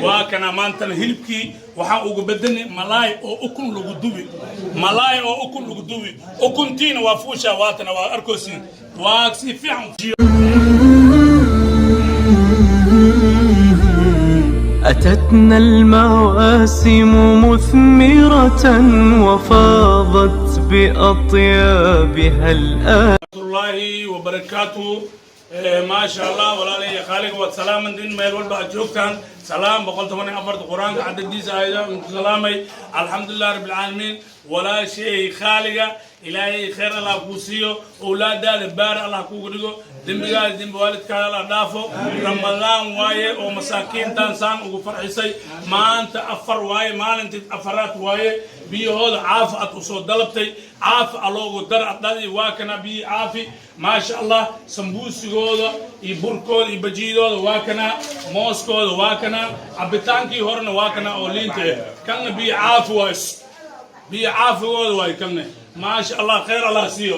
Waa kana maantana hilibkii waxaan ugu bedelnay malaay oo ukun lagu dubi, malaay oo ukun lagu dubi. Ukuntiina waa fuusha, waatana waa arkosiin, waa si fiican. أتتنا المواسم مثمرة وفاضت بأطيابها الآن. Allahi wabarakaatuhu. Maasha Allah, walaalaya qaaliga, waad salaamantiin meel walba aad joogtaan. Salaam 114-ta Qur-aanka cadadiisa ayada ku salaamay. Alxamdulilah rabbi alcaalamiin. Walaashay khaaliga, Ilaahay khayr Allah kuu siiyo, owlaadaada baar Allah kuugu dhigo, dembigaada dembi waalidkaada Allah dhaafo. Ramadaan waaye oo masaakiintan saan ugu farxisay. Maanta afar waaye, maalintii afaraad waaye. Biyahooda caafi aad usoo dalabtay, caafi aloogu dar adhadi, waa kana biyi caafi. Maasha Allah, sambuusigooda iyo burkooda iyo bajiyadooda waa kana, mooskooda waa kana, cabitaankii horena waa kana oo liinta eh. Kanna biyo caafi waaye, biyo caafigooda waay kanne. Maasha Allah, khayr Allah siiyo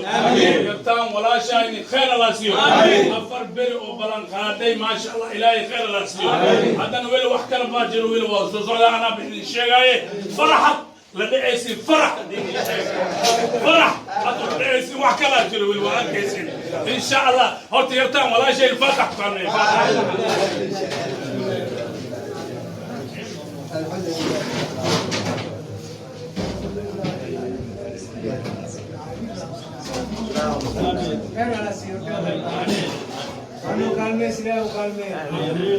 yartaan walaashayni, khayr Allah siiyo. 4 beri oo balan qaaday, maasha Allah, Ilaahay khayr Allah siiyo. Haddana weli wax kale baa jiro, weli waa soo socdaa, anaa bixin sheegaaye. Faraxad la dhacaysin, farax farax had la dhacaysin, wax kalaa jiro weli, waa arkaysin insha Allah. Horta yartaan walaashay faatax ku kaalmeey, faatax.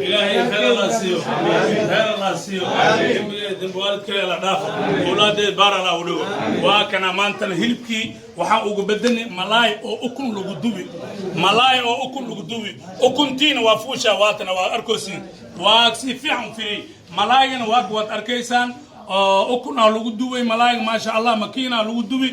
Ilaahay khayr Allah siiyo, khayr Allah siiyo, dembi waalidkeeda la dhaafo, owlaadeed baar Allah u dhigo. Waa kana maantana hilibkii waxaan ugu bedelnay malaay oo ukun lagu dubi, malaay oo ukun lagu dubi. Ukuntiina waa fuusha, waatana waa arkosiin, waa si fiican firi. Malaaygana waa waad arkaysaan oo ukunaa lagu dubay malaayga. Maasha Allah, makiinaa lagu dubi.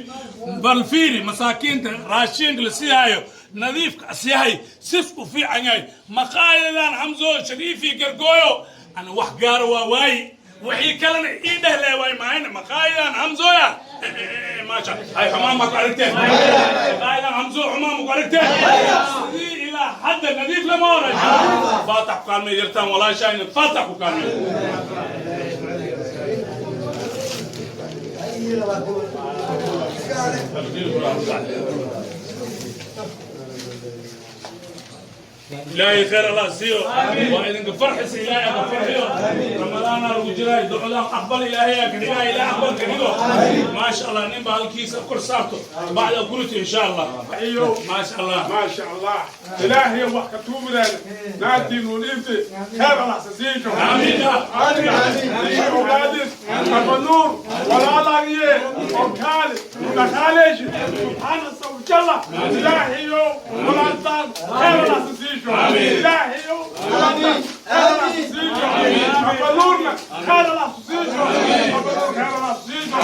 Bal fiiri masaakiinta raashinka la siiyaayo, nadiifka as yahay, sis u fiican yahay. Maqaayadan Xamso Shariifi Gargooyo ana wax gaara waa waayi, wixii kalena ii dhehle waay maayna. Maqaayadan Xamsoya, maasha hay, xumaan ma ku aragteen? Maqaayadan Xamso xumaan ma ku aragteen? Sidii ilaa hadda nadiif lama oran. Faatax ku kaalmay yartaan walaashayna, faatax ku kaalmay. Ilaahay khayr Allah siiyo, waa idinka farxisa, Ilaahay aka farxiyo. Ramadaana lagu jiraa, ducadaan aqbal Ilaahay ka dhigaa, Ilaahay aqbal ka dhigo. Maasha Allah, nin baa halkiisa kor saarto bacda kurita insha Allah. Maasha Allah. ما شاء الله، إلهي وحكا تومران نادي نوليتي، خير الله سيجو. آمين. آمين. أولادي أبو نور ولا لاقيه وكالي ودخاليش، سبحان الله وجل إلهي ولا أنتان، خير الله سيجو. إلهي ولا أنتان، خير الله سيجو. أبو نورنا خير الله سيجو، أبو نور خير الله سيجو،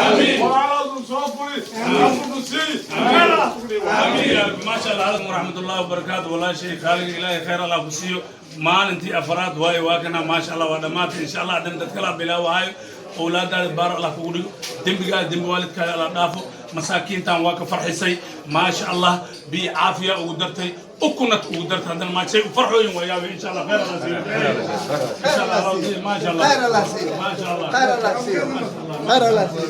ولا لازم صوفري أبو سي خير الله سيجو. آمين يا رب. ما شاء الله عليكم ورحمة الله وبركاته. Walaashay khaaliga, Ilaahay khayr Allah ku siiyo. Maalintii afaraad waaye, waa kana, maasha Allah, waa dhammaatay insha Allah. Haddana dad kala bilaawahayo. Owlaadaada baar Allah kugu dhigo, dembigaada dembi waalidkaada Allah dhaafo. Masaakiintan waa ka farxisay, maasha Allah, biyo caafiya ugu dartay, ukunat ugu dartay. Haddana maashay u farxooyin waa yaabay. Insha Allah khayr Allah siiyo insha Allah, maasha Allah. خير الله سيو. Maasha Allah. خير الله سيو، خير الله سيو.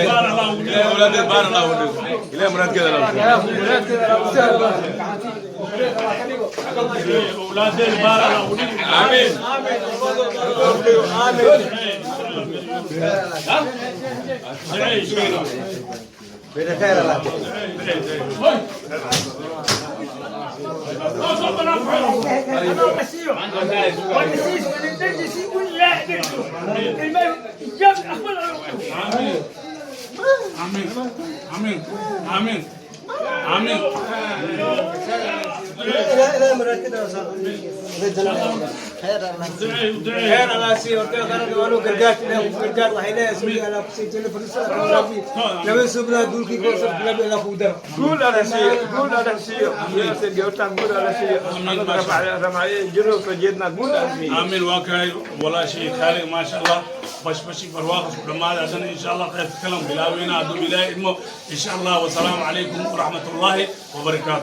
Baar Allah ugu dhigo. Awlaadeed baar Allah u dhigo, Ilaah muraadkeeda Allah. Owlaadeed baar Allah ugu dhigo. Aamiin. خير الله. آمين آمين آمين آمين. لا لا مرات كده خير الله. دعي. Allah siiyo horta qaran waanu gargaar Ilaahay ku gargaar, waxay leeyahay suuq Allah ku sii jillo fursa laba subna dulki ko sab laba Allah ku daro. قول على شيء، قول على شيء يا سيدي، قول على شيء رمعي جلو فجدنا، قول على شيء. آمين. Waa kahay walaashay khaalig, maasha Allah, bashbashi barwaaqas ku dhammaada. Haddana insha Allah qaybta kalan bilaabeyna hadduu Ilaahay idmo insha Allah. Wasalaamu calaykum waraxmat ullaahi wabarakaatu.